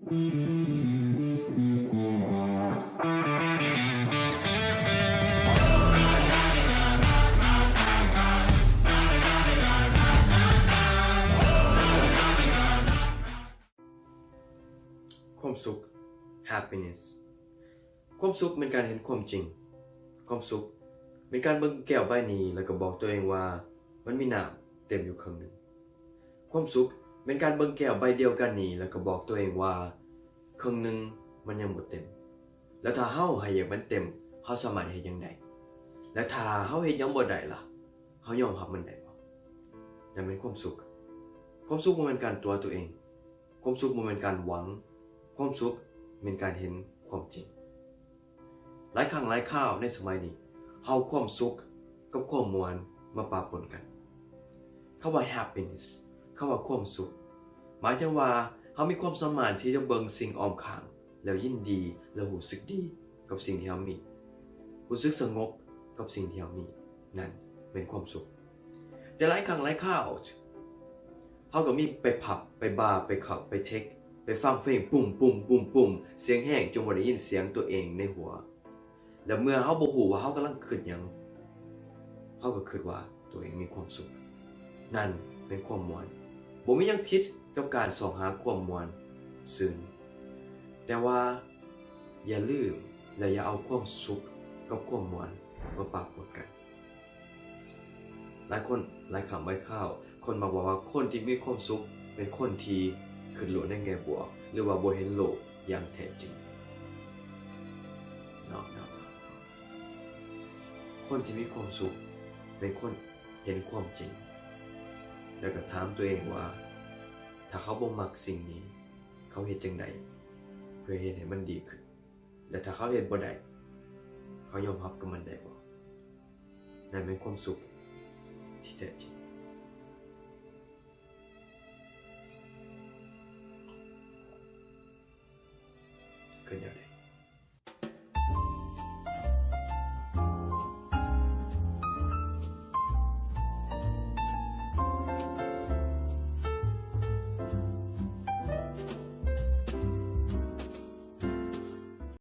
ຄວາມສຸກ happiness ຄວາມສຸກແມ່ນການເຫັນຄວາມຈິງ. ຄວາມສຸກແມ່ນການເບິ່ງແກ້ວໃບນີ້ ແລ້ວກໍບອກຕົວເອງວ່າມັນມີນ້ຳເຕັມຢູ່ເຄິ່ງໜຶ່ງ. ຄວາມສຸກແມ່ນການເບິ່ງແກ້ວໃບດຽວກັນນີ້ ແລ້ວກໍບອກຕົວເອງວ່າເຄິ່ງໜຶ່ງມັນຍັງບໍ່ເຕັມ. ແລ້ວຖ້າເຮົາໃຫ້ຢາກມັນເຕັມ, ເຮົາສາມາດເຮັດຫຍັງໄດ້? ແລ້ວຖ້າເຮົາເຮັດຫຍັງບໍ່ໄດ້ລະ? ເຮົາຍອມຮັບມັນໄດ້ບໍ່? ນັ້ນແມ່ນຄວາມສຸກ. ຄວາມສຸກບໍ່ແມ່ນການຕົວະຕົວເອງ. ຄວາມສຸກບໍ່ແມ່ນການຫວັງ. ຄວາມສຸກແມ່ນການເຫັນຄວາມຈິງ. ຫຼາຍຄັ້ງຫຼາຍຄາວໃນສະໄໝນີ້ ເຮົາເອົາຄວາມສຸກກັບຄວາມມ່ວນມາປະປົນກັນ. ຄຳວ່າ happiness ຄຳວ່າຄວາມສຸກ ໝາຍເຖິງວ່າເຮົາມີຄວາມສາມາດທີ່ຈະເບິ່ງສິ່ງອ້ອມຂ້າງ ແລ້ວຍິນດີ ແລ້ວຮູ້ສຶກດີກັບສິ່ງທີ່ເຮົາມີ, ຮູ້ສຶກສະຫງົບກັບສິ່ງທີ່ເຮົາມີ, ນັ້ນແມ່ນຄວາມສຸກ. ແຕ່ຫຼາຍຄັ້ງຫຼາຍຄາວ ເຮົາກໍມີໄປຜັບ ໄປບາ ໄປເຂົ້າ ໄປເທັກ ໄປຟັງເພງປຸ້ມໆໆໆ ສຽງແຮງຈົນບໍ່ໄດ້ຍິນສຽງຕົວເອງໃນຫົວ. ແລ້ວເມື່ອເຮົາບໍ່ຮູ້ວ່າເຮົາກຳລັງຄິດຫຍັງ, ເຮົາກໍຄິດວ່າຕົວເອງມີຄວາມສຸກ. ນັ້ນແມ່ນຄວາມມ່ວນ. ບໍ່ມີຫຍັງຜິດກັບການຊອກຫາຄວາມມ່ວນຊື່ນ, ແຕ່ວ່າຢ່າລືມ ແລະ ຢ່າເອົາຄວາມສຸກກັບຄວາມມ່ວນມາປະປົນກັນ. ຫຼາຍຄົນ ຫຼາຍຄັ້ງຫຼາຍຄາວ ຄົນມັກເວົ້າວ່າຄົນທີ່ມີຄວາມສຸກເປັນຄົນທີ່ຄິດໂລກໃນແງ່ບວກ ຫຼືວ່າບໍ່ເຫັນໂລກຢ່າງແທ້ຈິງເນາະ. ຄົນທີ່ມີຄວາມສຸກເປັນຄົນເຫັນຄວາມຈິງ ແລ້ວກໍຖາມຕົວເອງວ່າ ຖ້າເຂົາບໍ່ມັກສິ່ງນີ້ ເຂົາເຮັດຈັ່ງໃດເພື່ອເຮັດໃຫ້ມັນດີຂຶ້ນ? ແລະ ຖ້າເຂົາເຮັດບໍ່ໄດ້ ເຂົາຍອມຮັບກັບມັນໄດ້ບໍ່? ນັ້ນແມ່ນຄວາມສຸກທີ່ແທ້ຈິງ. ຄືແນວໃດ?